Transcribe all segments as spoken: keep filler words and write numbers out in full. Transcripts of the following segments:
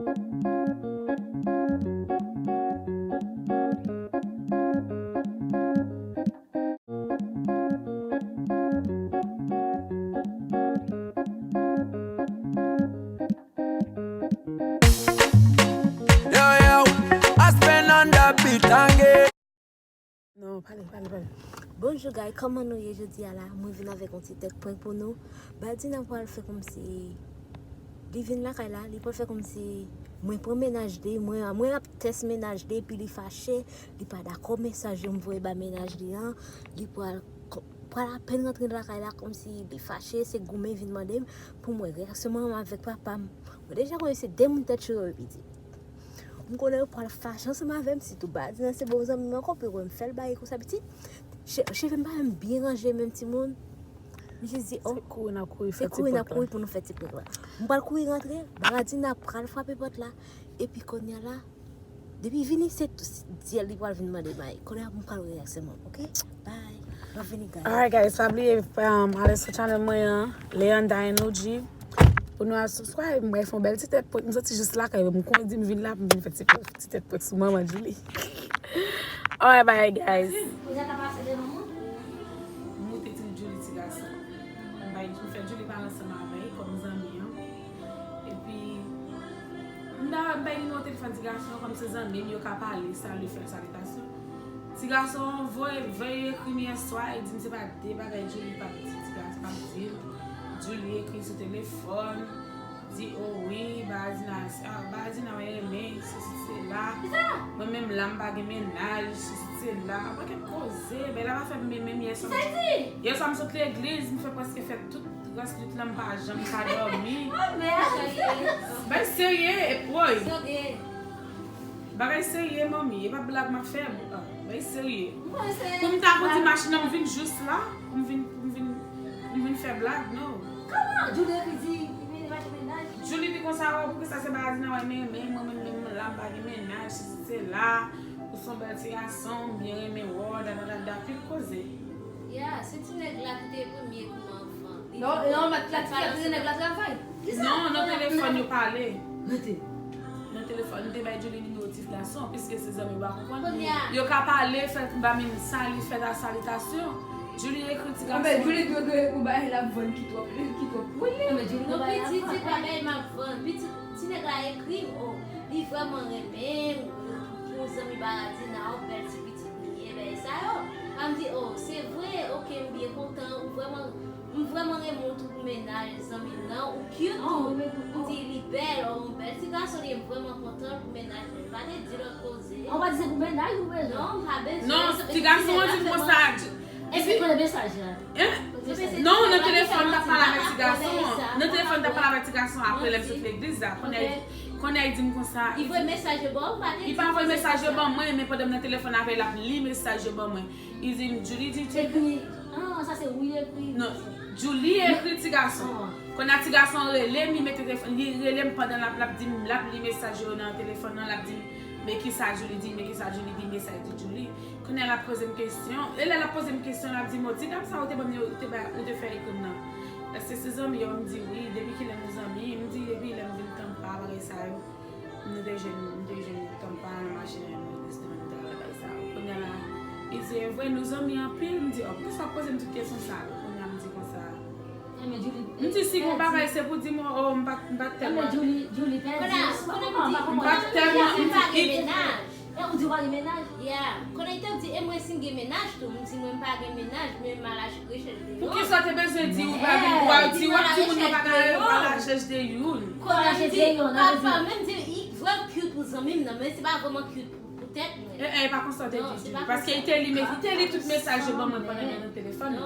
Yo, yo, Aspen on the beat again. Non, pale, pale, pale. Bonjou, guys. Kòman nou ye jodi a la? Mwen vin avèk yon ti tèt prank pou nou. Badina pral fè kòmsi li vin lakay la, li pral fè kòmsi mwen pran mennaj li, mwen, mwen ap tès mennaj li, epi li fache, li pa dakò mesaj yo m voye ba mennaj li an, li pral, pral apèn rantre lakay la, kòmsi li fache, se goumen vin mande m pou m wè reyaksyon manman m avèk papa m. Mwen deja konnen se de moun tèt cho yo, epi di. M konnen yo pral fache ansanm avè m, sitou Badina se bon zanmi m ankò, pou wè m fè l bagay konsa, pitit. Che-, cheve m pa menm byen ranje, menm timoun. M jis di, oh, se kouri n ap kouri pou nou fè ti prank la. M pral kouri rantre, Badina pral frape pòt la, epi kounye a la, depi vini, se tou, se di l li pral vin mande may. Kounye a m pral wè reyaksyon manman, ok? Bye. M ap vini, guys. Alright, guys, pa bliye, um, ale sou channel mwen an, Leanda and O G. Pou nou al subscribe, mwen fè yon bèl ti tèt prank. M soti jis lakay, m konnen di m vin la, pou m vin fè ti, ti tèt prank sou manman Julie. Alright, bye, guys. Ou ja ta pase devan mwen? M moute ti Julie ti gason. M bay, m fè Julie pale ansanm avè l kòm zanmi an. Epi, m ta, m bay nimewo telefòn ti gason an, kòm se zanmi m, yo ka pale, salye, fè salitasyon. Ti gason an voye, voye ekri m yè swa, e di m se pa de bagay Julie p ap di, ti gason p ap di l. Julie ekri sou telefòn, di, o wi, Badina, ah, Badina mwen renmen, sesi sela. Mwen menm la, m pa gen mennaj, sesi sela. Pakèt koze, men la pa fè m menm yè swa. Yè swa m sot legliz, m fè prèske fè tout rès nwit lan, m pa janm ka dòmi. Bay serye, e, woy. Bagay serye, manmi, e pa blag m ap fè. Ah, bagay serye. Pou m ta kondi machin nan, m vin jis la, pou m vin, pou m vin, pou m vin fè blag, non. Kòman? Julie ki di, li pa gen mennaj? Julie di konsa, oh, poukisa se Badina mwen renmen, mwen menm, menm la, m pa gen mennaj, sesi sela, ou se yon bèl ti gason, m byen renmen w, da, da, da, da, pil koze. Ya, se ti nèg la ki te premye ekri m anvan. Non, non, mèt la, ti nèg la travay. Non, nan telefòn yo pale. Rete. Nan telefòn, m te bay Julie nimewo ti gason, piske se zanmi w pa konprann. Yo ka pale, fè ba m sali, fè la salitasyon. Julie ekri ti gason. Anben, Julie dwe gen yon bagay l ap vann ki twò, ki twò pwile. Non, pitit, se pa bagay m ap vann. Pitit, ti nèg la ekri m, oh, li vrèman renmen m, pou zanmi Badina, yon bèl ti pitit li ye, bagay sa yo. M di, oh, se vre, ok, m byen kontan, ou vrèman M vrèman renmen w tou pou mennaj zanmi m nan, ou cute tou. M di li bèl, oh, yon bèl ti gason li ye, m vrèman kontan l pou mennaj mwen. M pa te di lòt koze. Ou pa di se pou mennaj ou bezwen? Non, m pa bezwen. Non, ti gason an di m konsa. Èske w konnen mesaj la? Non, nan telefòn m t ap pale avèk ti gason an. Nan telefòn m t ap pale avèk ti gason an apre lè m sot legliz la. Kounye a, kounye a li di m konsa. Li voye mesaj yo ba w, m pa te di. Li pa voye mesaj yo ban mwen, men pandan m nan telefòn avè l, l ap li mesaj yo ban mwen. Li di m, Julie di, Julie. Ah, sa se ou li ekri? Non, Julie ekri ti gason. Kounye a ti gason an rele m, li mete telefòn, li rele m pandan l ap, l ap di m, l ap li mesaj yo nan telefòn nan, l ap di m, men kisa Julie di, men kisa Julie di, men sa l di Julie. Kounye a l ap poze m kesyon, e lè l ap poze m kesyon, l ap di m, oh, ti dam sa ou te ban m yo, ou te ba, ou te fè ekri m nan. Èske se zanmi yo? M di wi, depi kilè nou zanmi? M di depi lè m vin Tampa, bagay sa yo. Nou te jwenn, nou te jwenn Tampa nan machin an, nou te jwenn travay sa. Kounye a la, li di, e vre, nou zanmi anpil. M di, oh, poukisa w ap poze m tout kesyon sa? Kounye a, m di konsa. M di, si gon bagay, se pou di m, oh, m pa, m pa tèlman. Kounye a, kounye a, m di, m pa tèlman, m di, e ou di w pa gen mennaj? Yeah. Kounye a, li te di, e mwen, si m gen mennaj tou, m di, mwen, m pa gen mennaj, men m al achte Poukisa w te bezwen di ou pa gen, ou pa di w ap di moun nan pa gen, ou pa al chèche de youn? Kounye a m di, papa, menm di, li vrèman cute pou zanmi m nan, men se pa vrèman cute pou, pou tèt mwen. E, e, pa konsa w te di Julie, paske li te li, li te li tout mesaj yo ban mwen pandan n nan telefòn nan.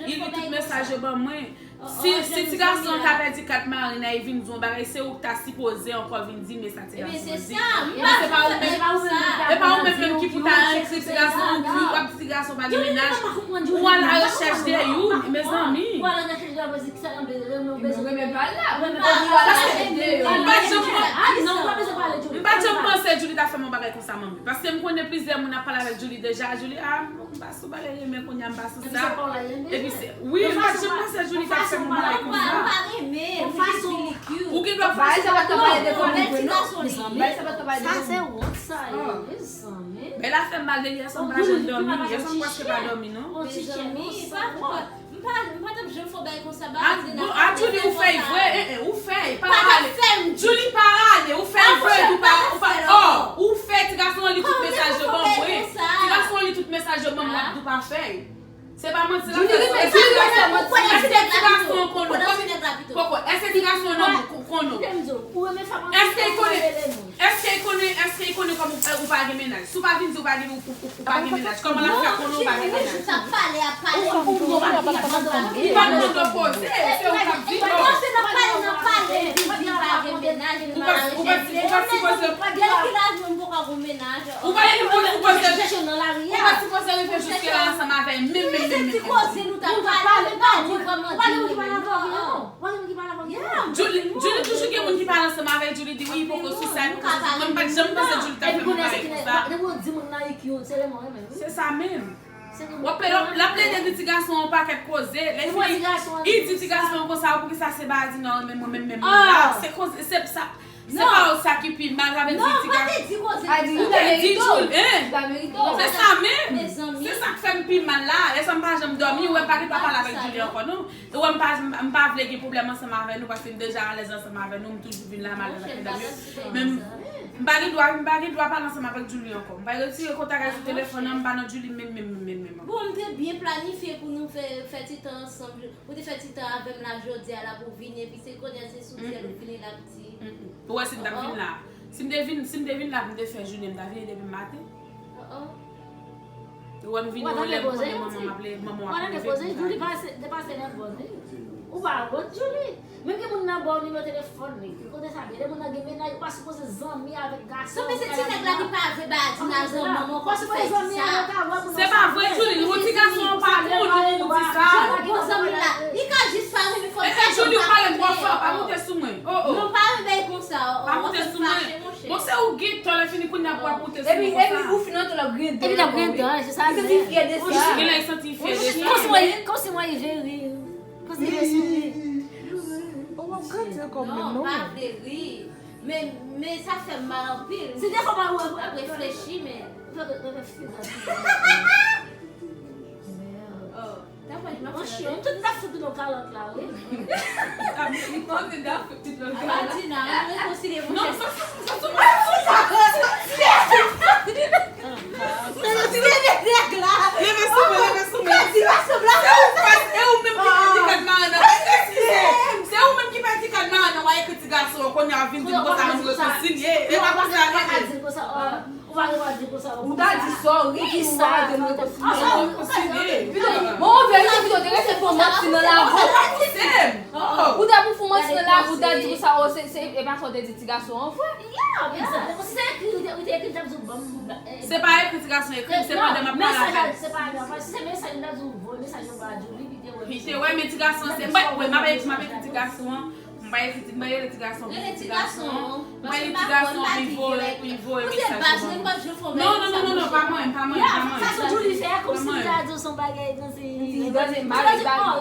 Li li tout mesaj yo ban mwen. Si, si ti gason an ta pèdi kat Marina, li vin di yon bagay, se ou ki ta sipoze ankò vin di, men sa ti gason an di. Ebyen, se sa, m pa janm fè bagay konsa. E pa ou menm, e pa ou menm menm ki pou ta ekri ti gason an, ki w ap di ti gason pa gen mennaj. Ou al a rechèch de youn, mezanmi. Ou al a rechèch de youn, ki sa nan bezwen, nan bezwen. Renmen pa la. M pa janm, m pa janm panse Julie ta fè m yon bagay konsa, manmi. Paske m konnen plizyè moun ap pale avèk Julie deja. Julie, ah, m pa sou bagay renmen kounye a, m pa sou sa. Epi se, wi, m pa janm panse Julie ta fè m yon bagay konsa. Ou gen dwa fè sa. Sa se wont sa ye, mezanmi. Bèl afè m mal de yè swa m pa janm dòmi. Yè swa m prèske pa dòmi, non. Mezanmi, pa M pa, m pa t ap janm fè w bagay konsa, ba. Ah, bon, ah, Julie, ou fè vre, eh, eh, ou fè, pa rale. Julie, pa rale, ou fè vre, ou pa, ou pa, oh, ou fè ti gason an li tout mesaj yo ban m, wi. Ti gason an li tout mesaj yo ban m, l ap di w pa fè. Se pa manti, l ap fè. Èske ti gason an konn ou? Poko, èske ti gason an konn ou? Èske l konnen? Èske l konnen, èske l konnen kòman ou, ou pa gen mennaj? Si w pa vin di w pa gen, ou, ou, ou pa gen mennaj, kòman l ap fè konnen ou pa gen mennaj? Li pa t mande w poze, se ou k ap di, non. Ou pa, ou pa, ou pa sipoze. Ou pa sipoze, ou pa sipoze rive jiske la ansanm avè l, menm, menm, menm, menm. Julie, Julie toujou gen moun ki pale ansanm avè l, Julie di wi, li poko sou sa, li poko sou sa. Mwen m pa t janm panse Julie t ap fè m yon bagay konsa. Se sa menm. W ap pede, l ap plede di ti gason an yon pakèt koze. Lè fini, li di ti gason an konsa, poukisa se Badina ou renmen mwen menm, menm, menm la? Se koze, se sa. Se pa ou sa ki pi mal, sa vle di ti gason. Ou te di Julie, hein? Se sa menm. Se sa k fè m pi mal la. E sa m pa janm dòmi, ou wè m pa gen dwa pale avèk Julie ankò, non. Ou wè m pa, m pa vle gen pwoblèm ansanm avè nou, paske m deja alèz ansanm avè nou, m toujou vin la, m alèz avèk medam yo. Men m, m pa gen dwa, m pa gen dwa pale ansanm avèk Julie ankò. M pral retire kontak ak sou telefòn nan, m pa nan Julie menm, menm, menm, menm, menm. Bon, m te byen planifye pou nou fè, fè ti tan ansanm. Ou te fè ti tan avè m la jodi a la pou w vini, epi se kounye a se sou dyèl ou vini la, m di. Ou wè si m t ap vin la. Si m te vin, si m te vin la pou m te fè jounen, m ta vini depi maten. Ou wè m vini, ou lè m konnen manman m ap leve, manman w ap leve. Ou pa wont, Julie. Menm gen moun nan ba w nimewo telefòn li. Kote sa, gen moun nan gen mennaj, ou pa sipoze zanmi avèk gason. Sanble se ti nèg la ki pa vle ba Dina zanmi, mwen konn fè di sa. Se pa vre, Julie, yon ti gason an pa konn ou di sa. Bon zanmi la, li ka jis pa renmen fò. Eh, eh, Julie, ou pale twò fò, pa moute sou mwen. Oh, oh. Non, pa renmen konsa. Pa moute sou mwen. Bon, se ou gen tò, lè fini kounye a pou ap moute sou mwen konsa. Epi, epi ou fin antre lè griyen dan. Epi lè griyen dan, se sa. Li santi fyè de sa. Genlè li santi fyè de sa. Kòmsi mwen, kòmsi mwen rive ri. Kòmsi mwen souri. Ou ap grandi ankò menm, non? Non, pa vle ri. Men, men sa fè m mal anpil. Se defwa pa wè. M ap reflechi, men. Oh. Monchè, m tout ta fout nou kalòt la, wi. Li pa vle ta fout tout lòt kalòt. Adina, nou rekonsilye, monchè. Non, sa, sa, sa, sa, leve sou mwen, leve sou mwen. Se ou, se ou menm ki pèdi kat marenn nan. Se ou menm ki pèdi kat marenn nan, w a ekri ti gason an, kounye a vin di m konsa, nou rekonsilye. E pa konsa, non. Ou pa gen dwa di konsa. Ou ta di sa, wi, ki sa, ou pa gen dwa konsa. Ou konsa, wi. Bon, ou vle, ou te rete fè manti nan lavi. Ou ta pou fè manti nan lavi, ou ta di konsa, oh, se, se, e pa sa ou te di ti gason an, vre. Si se ekri, ou te, ou te ekri, ou t ap di, bon, se pa ekri ti gason ekri, se pandan m ap pale avè l. Se pa, si se mesaj, m t ap di, voye mesaj yo ba Julie, li te wè. Li te wè, men ti gason an, se mwen, mwen, m ap ekri, m ap ekri ti gason an. M pa ekri ti, m pa rele ti gason pou ti gason. M pa rele ti gason pou l voye, pou l voye mesaj pou mwen. Non, non, non, non, non, pa mwen, pa mwen, pa mwen. Fason Julie fè, kòmsi li ta di w se yon bagay, kòmsi li ta di, oh, li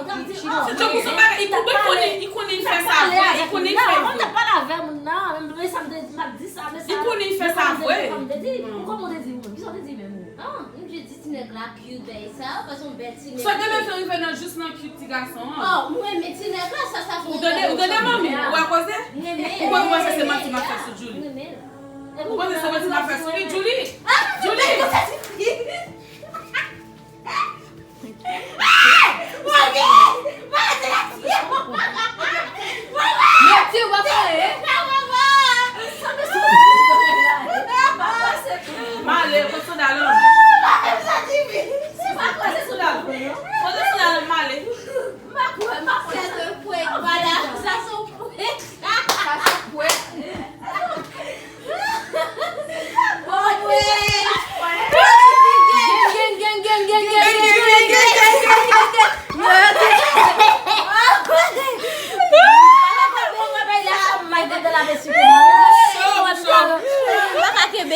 ta di, oh. Se tankou se yon bagay, li konnen, li konnen li fè sa vre, li konnen li fè vre. Mwen t ap pale avè moun nan, men sa m te, m ap di sa, men sa. Li konnen li fè sa vre. Kòman w te di, ou menm, kisa w te di menm ou? Ah, m jis di ti nèg la cute, bèy sa, paske yon bèl ti nèg. Sa te mete rive nan jis nan cute ti gason an. Oh, m renmen ti nèg la, sa, sa fè. Ou tande, ou tande, manmi? Ou wè koze? M renmen. Ou kwè mwen se, se manti m ap fè sou Julie? M renmen. Ou panse se manti m ap fè sou li, Julie? Julie! Mati, w ap pale, eh? Male, kot sandal ou? Kot sandal ou, male?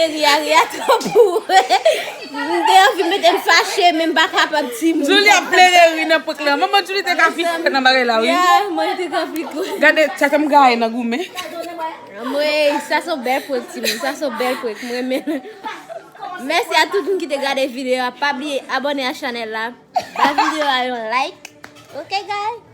Ri a, ri a twòp pou mwen. M te anvi mete m fache, men m pa kapab, timoun. Julie ap plede ri nan prank la. Manman Julie te ka pi kwè nan bagay la, wi. Ya, mwen te ka pi kwè. Gade, tèt m gaye nan goumen. Anmwey, sa se yon bèl prank, timoun. Sa se yon bèl prank. Mwen menm. Mèsi a tout moun ki te gade videyo a. Pa bliye abòne a chanèl la. Ba videyo a yon like. Ok, guys?